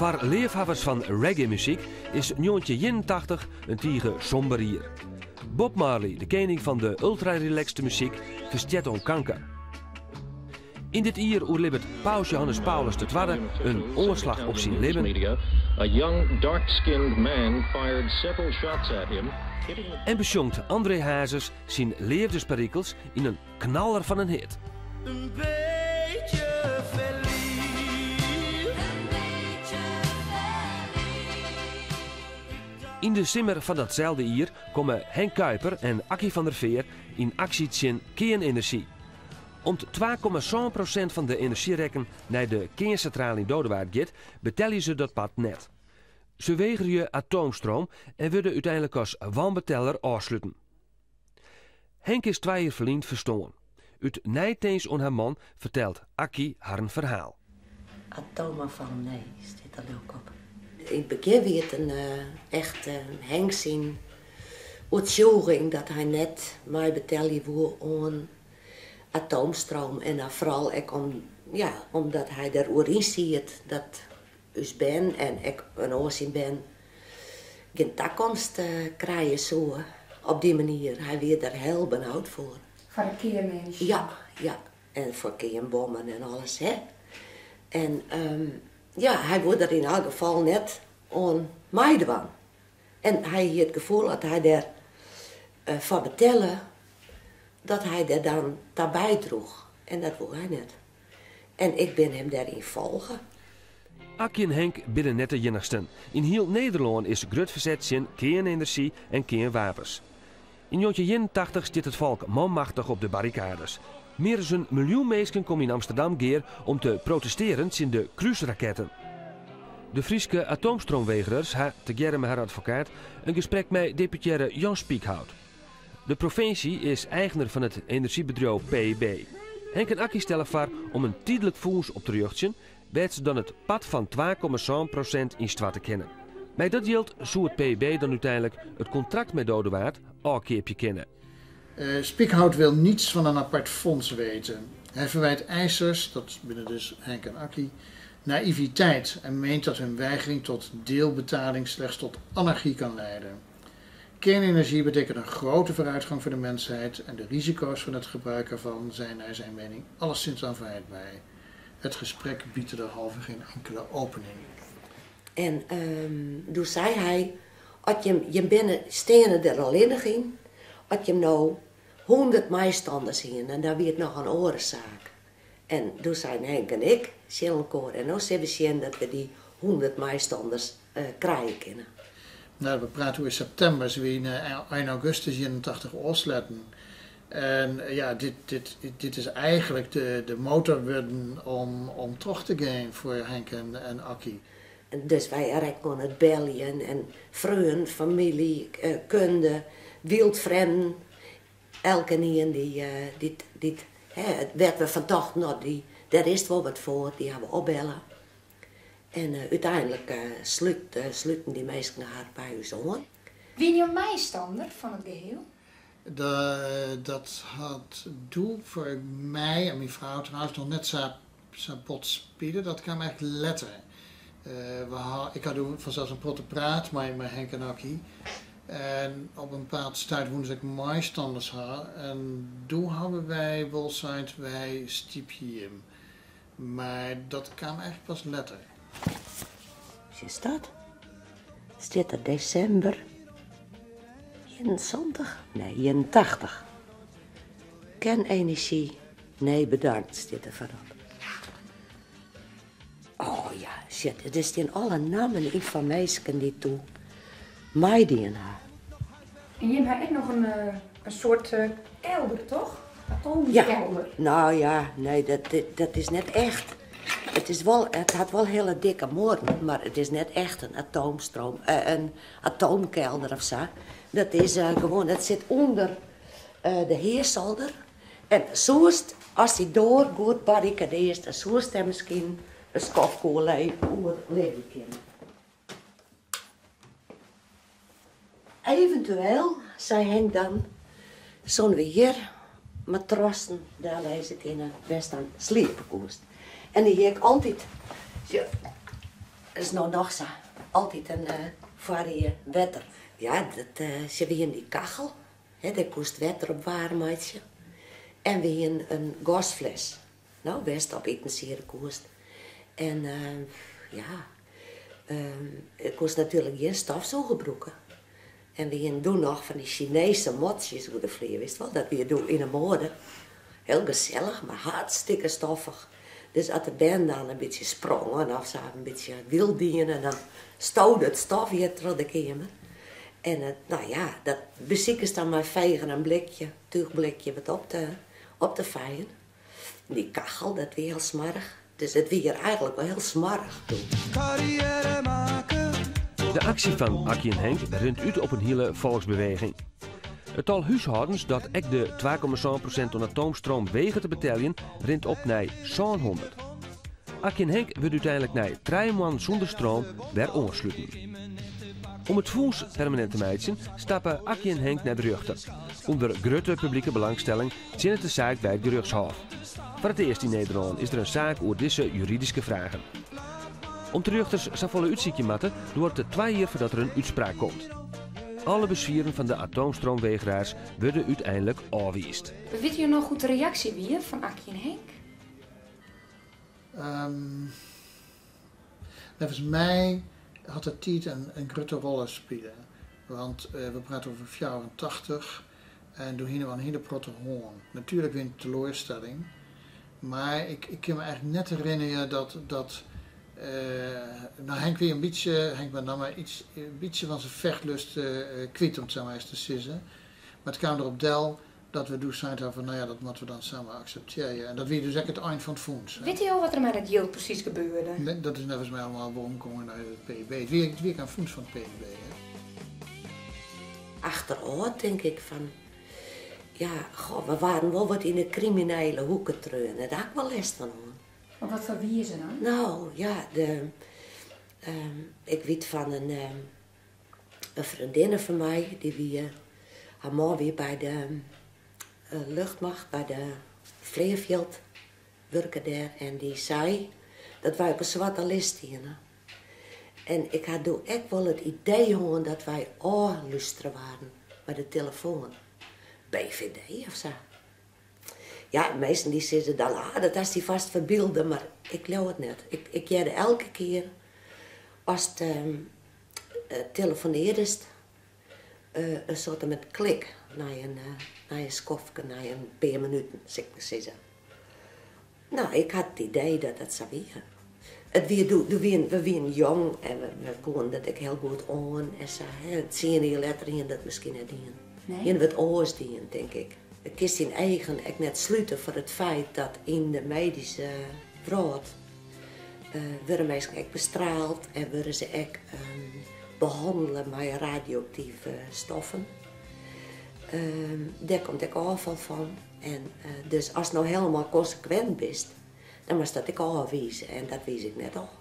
Foar leafhawwers fan reggaemuzyk is 1981 in tige somber jier. Bob Marley, de kening fan de ultra-relaxte muzyk, ferstjert oan kanker. Yn dit jier oerlibbet paus Johannes Paulus de Twadde in oanslach op syn libben. En besjongt André Hazes syn leafdesperikels yn in knaller fan in hit. In beetje ferliefd. Yn de simmer fan datselde jier komme Henk Kuiper en Akkie van der Veer yn aksje tsjin kearnenerzjy. Om't 2,7 prosint fan de enerzjyrekken nei de kearnsintrale yn Dodewaard giet, betelje se dat part net. Se wegerje atoomstroom en wurde úteinlik as wanbeteller ôfsluten. Henk is twa jier ferlyn ferstoarn. Ut neitins oan har man fertelt Akkie harren ferhaal. Atoomafval, nee, stiet der leau 'k op. Yn it begjin wie it in echt Henk syn oertsjûging dat hy net meibetelje woe oan atoomstroom en dan foaral ek om, ja, omdat hy der oer yn siet dat ús bern en ek in oar syn bern gjin takomst krije soe op dy manier. Hy wie der hiel benaud foar. Foar de kearnenerzjy? Ja, ja. En foar kearnbommen en alles, hè. En ja, hy woe der yn elk gefal net oan meidwaan. En hy hie it gefoel dat hy dêr foar betelle, dat hy dêr dan ta bydroech. En dat woe hy net. En ik bin him dêryn folge. Akkie en Henk binne net de iennichsten. Yn hiel Nederlân is grut ferset tsjin kearnenerzjy en kearnwapens. Yn 1981 stiet it folk manmachtich op de barrikades. Mear as in miljoen minsken komme yn Amsterdam gear om te protestearen tsjin de krúsraketten. De Fryske atoomstroomwegerers ha, tegearre mei har advokaat, in gesprek mei deputearre Jan Spiekhout. De provinsje is eigner fan it enerzjybedriuw PEB. Henk en Akkie stelle foar om in tydlik fûns op te rjochtsjen wêr't se dan it part fan 2,7 prosint yn stoarte kinne. Mei dat jild soe it PEB dan úteinlik it kontrakt mei Dodewaard ôfkeapje kinne. Spiekhout wil niets van een apart fonds weten. Hij verwijt eisers, dat binne dus Henk en Akkie, naïviteit en meent dat hun weigering tot deelbetaling slechts tot anarchie kan leiden. Kernenergie betekent een grote vooruitgang voor de mensheid en de risico's van het gebruik ervan zijn naar zijn mening alleszins aanvaardbaar. Het gesprek biedt derhalve geen enkele opening. En doe sei hy, As jim, jim binne, steane der allinnich yn, as jim no 100 meistanners hiene, dan wie it noch in oare saak. En doe seinen Henk en ik tsjin elkoar, en no sille we sjen dat we dy 100 meistanners krije kinne. No, we prate oer septimber, se wiene ein augustus 81 ôfsletten. En ja, dit, dit, dit is eigenlik de, de motor wurden om, om troch te gean foar Henk en, en Akkie. Dus wy rekken oan it beljen en freonen, famylje, kunde, wyldfrjemden, elkenien dy't, dy't, hè, wêr't we fan tochten, no dy, dêr is it wol wat foar, dy hawwe we opbelle. En úteinlik sluten dy minsken har by ús oan. Wiene jo meistander fan it geheel? Dat hat doe foar my en myn frou trouwens noch net sa sa bot spile. Dat kaam eigentlik letter. We ha, ik ha doe fansels in protte praat mei mei Henk en Akkie. En op in bepaald stuit woene se ek meistanners ha. En doe hawwe wy wol sein, wy stypje jim. Mar dat kaam eigentlik pas letter. Sjochst dat? Stiet der desimber 71? Nee, 81. Kernenergie, nee bedankt, stiet der foarop. Oh ja, shit, der stean alle nammen yn fan minsken dy't doe meidien ha. En jim ha ek noch in soart kelder, toch? Atoomkelder. Ja, no ja, nee, dat is net echt. It is wol, it hat wol hiele dikke muorren, mar it is net echt in atoomstroom, in atoomkelder of sa. Dat is gewoan, dat sit ûnder de heasolder. En soest, ast dy doar goed barrikadearrest, dan soest dêr miskien in skoftke oerlibje kinne. Eventueel, sei Henk dan, soene we hjir matrassen dellizze kinne wêr'tst dan sliepe koest. En dy hie ik altyd, sjoch, Dat is no noch sa. Altyd in foarrie wetter. Ja, dat, se wienen dy kachel. Hè, dêr koest wetter op waarm meitsje. En we hienen in gasfles. No, wêr'tst op itensiede koest. En ja, koest natuerlik gjin stofsûger brûke. En we hienen doe noch fan dy Sinese motsjes oer de flier, witst wol, dat wie doe yn 'e moade. Hiel gesellich, mar hartstikke stoffich. Dus as de bern dan in bytsje sprongen of sa, in bytsje wyld diene, dan stode it stof hjir troch de keamer. En it, no ja, dat besikest dan mei fegen in blikje, túchblikje wat op te, op te feien. Dy kachel, dat wie hiel smoarch. Dus it wie hjir eigentlik wol hiel smoarch doe. Carrière maken. De aksje fan Akkie en Henk rint út op in hiele folksbeweging. It tal húshâldens dat ek de 2,7 prosint oan atoomstroom wegeret te beteljen, rint op nei 700. Akkie en Henk wurde úteinlik nei trije moannen sûnder stroom wer oansluten. Om it fûns permanint te meitsjen, stappe Akkie en Henk nei de rjochter. Under grutte publike belangstelling tsjinnet de saak by it gerjochtshôf. Foar it earst yn Nederlân is der in saak oer dizze juridyske fragen. Om't de rjochters safolle útsykje moatte, duorret it twa jier foardat der in útspraak komt. Alle beswieren fan de atoomstroomwegeraars wurde úteinlik ôfwiisd. Witte jo noch hoe't de reaksje wie fan Akkie en Henk? Neffens my hat de tiid in grutte rol spile. Want we prate oer 84 en doe hiene we al in hiele protte hân. Natuerlik wie in teloarstelling, mar ik, ik kin my eigentlik net herinnerje dat, dat no Henk wie in bytsje, Henk met namme iets, in bytsje fan syn fechtlust kwyt om it sa mar ris te sizzen. Mar it kaam derop del dat we doe sein hawwe fan no ja, dat moatte we dan sa mar akseptearje. En dat wie dus ek it ein fan it fûns. Hè. Witte jo wat der mei dat jild presys gebeurde? Nee, dat is neffens my allemaal weromkommen nei it PIB. It wie, it wie ek in fûns fan it PIB. Hè. Achterôf tink ik fan, ja, goh, we waarden wol wat yn de kriminele hoeke treaun. Dêr ha ik wol lêst fan hân. Op wat foar wize dan? No, ja, de, ik wit fan in, in freondinne fan my, dy wie, har man wie by de luchtmacht, by de fleanfjild, wurke dêr en dy sei dat wy op in swarte list stiene. En ik ha doe ek wol it idee hân dat wy ôflústere waarden mei de telefoan. BVD of sa. Ja, minsken dy sizze dan, ah, dat hast dy fêst ferbylde, mar ik leau it net. Ik, ik hearde elke kear ast telefoneardest in soarte met klik nei in, nei in skoftke, nei in pear minuten, sil ik mar sizze. No, ik ha it idee dat dat sa wie. It wie doe, doe wiene, we wiene jong en we, we koene dat ek hiel goed oan en sa. Hè. Tsien jier letter hiene dat miskien net dien. Nee? Hiene we it oars dien, tink ik. Kinst dyn eagen ek net slute foar it feit dat yn de medyske wrâld wurde minsken ek bestraald en wurde se ek behannele mei radioaktive stoffen. Dêr komt ek ôffal fan. En dus ast no helemaal konsekwint bist, dan moatst dat ek ôfwize en dat wiis ik net ôf.